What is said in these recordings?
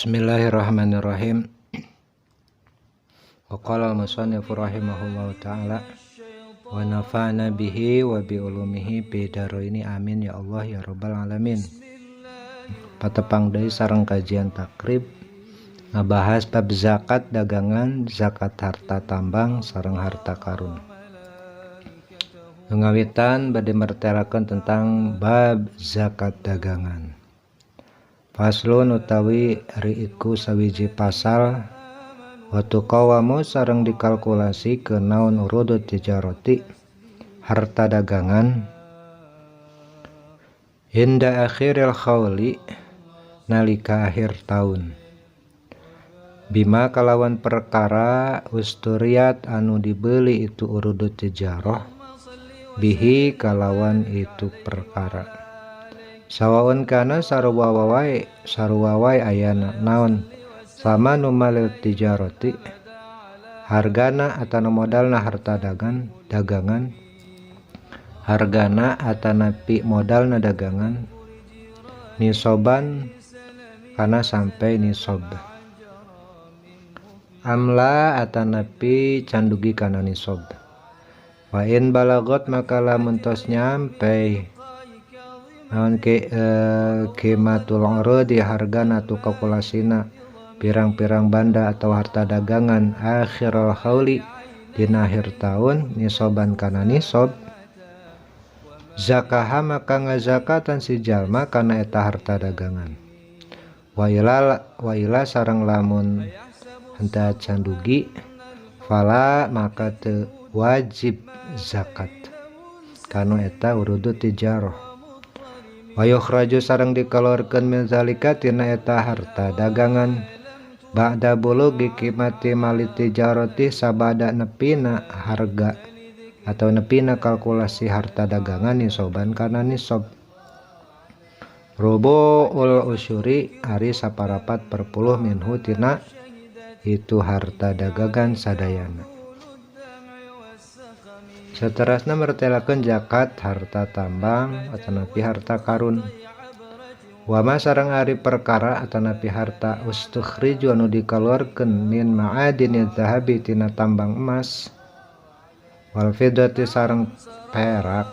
Bismillahirrahmanirrahim. Wa qala al-musannif rahimahullahu taala wa nafa'ana bihi wa bi ulumihi bidaraini amin ya Allah ya rabbal alamin. Patepang deui sareng kajian takrib ngabahas bab zakat dagangan, zakat harta tambang sareng harta karun. Ngawitan bade mertelakeun tentang bab zakat dagangan. Faslun utawi ari iku sawiji pasal wa tuqawamu sareng dikalkulasi ke naon urudut tijarati harta dagangan inda akhiril khawli nalika akhir tahun bima kalawan perkara usturiat anu dibeli itu urudut tijarah bihi kalawan itu perkara sawaun kana sarua wae ayana naon sama numalil tijarati hargana atana modalna harta dagangan hargana atanapi modalna dagangan nisoban kana sampai nisob amla atanapi candugi kana nisob wa in balagot maka lamun tos nyampe naon kimatul urudi hargana tu kalkulasina pirang-pirang banda atau harta dagangan akhirul hauli dina akhir tahun nisoban kana nisob zakaha maka ngazakatan si jalma kana eta harta dagangan wa ila sareng lamun henteu candugi fala maka teu wajib zakat kanu eta urudut tijarah wa yukhraju sareng dikeluarkeun min zalika tina eta harta dagangan ba'da bulughi qimati mali tijarati sabada nepina harga atau nepina kalkulasi harta dagangan nisoban kana nisob rubu'ul usyuri ari saparapat perpuluh minhu tina itu harta dagangan sadayana. Seterusnya mertelakeun zakat harta tambang atanapi harta karun. Wama sareng ari perkara atanapi harta ustukhriju anu dikaluarkeun min ma'adini zahabi tina tambang emas wal fiddati sareng perak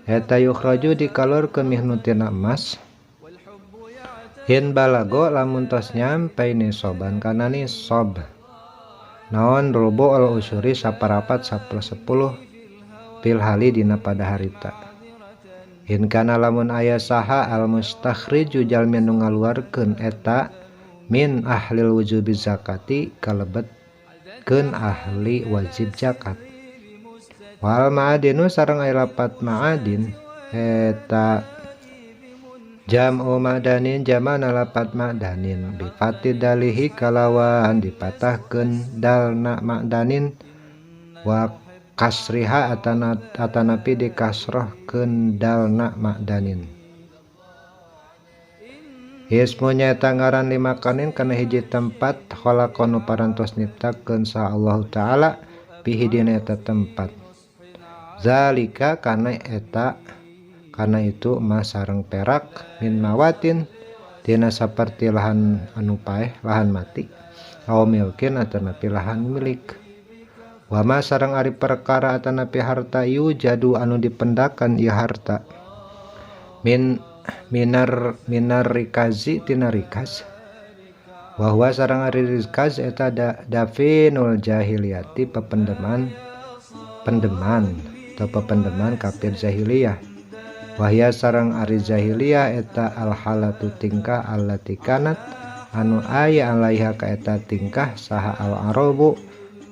eta yukhraju dikaluarkeun minhu tina emas hin balago lamun tos nyampe nisoban kana nisob naon rubu'ul usyuri saparapat 1/10 fil hali dina pada harita in kana lamun aya saha al mustakhriju jalmi nu ngaluarkeun eta min ahlil wujubi zakati kalebetkeun ahli wajib zakat wal ma'adinu sareng aya lapat ma'adin eta jam'u ma'danin jama'na lapat ma'danin bifati dalihi kalawan dipatahkeun dalna ma'danin wa kasriha atanapi dikasrohkeun dalna ma'danin ismu nyaeta ngaran limakanin kana hiji tempat khalaqanu parantos nyiptakeun saha Allah taala bihi dina eta tempat zalika kana eta karena itu emas sareng perak min mawatin tina saperti lahan anu paeh lahan mati aw milkin atanapi lahan milik wama sareng ari perkara atanapi harta yujadu anu dipendakan ieu harta min minar rikazi tina rikaz wa huwa sareng ari rikaz eta dafinul jahiliyati pependeman pendeman atau pependeman kafir jahiliyah wahya sareng ari jahiliyah eta alhalatu tingkah allati kanat anu aya alaiha ka eta tingkah saha al arabu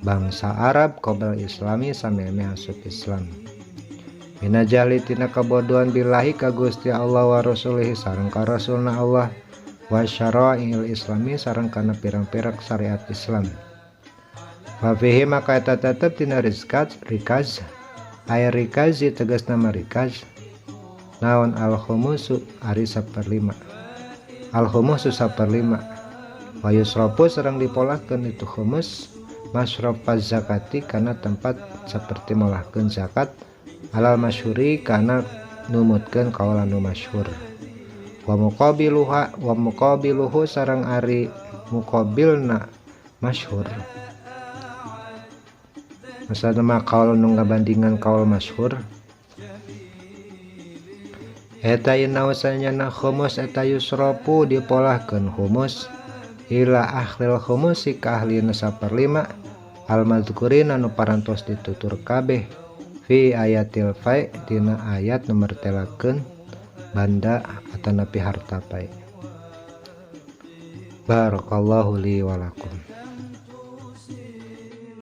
bangsa Arab qabla islami sameme asup Islam minajali tina kabodohan billahi ka Gusti Allah wa rasulihi sareng ka rasulna Allah wa syara'il islami sareng kana pirang-pirang syariat Islam wa fihi maka eta tetep tina rikaz aya rikazi tegasna rikaz naon al khumusu ari 1/5 al khumusu 1/5 wa yusrafu sareng dipolahkeun itu khumus masrafaz zakati kana tempat seperti molahkeun zakat alal masyhuri kana numutkeun kaolan nu masyhur Wa muqabiluha wa muqabiluhu sareng ari muqabilna masyhur. Maksudna mah kaul nu ngabandingan kaul masyhur eta inausanyana khumus eta yusrofu dipolahkeun khumus ila ahlil khumusi ka ahlina saperlima al mazkurina nu parantos ditutur kabeh fi ayatil fai dina ayat nu mertelakeun banda atanapi harta pai. Barakallahu li wa lakum.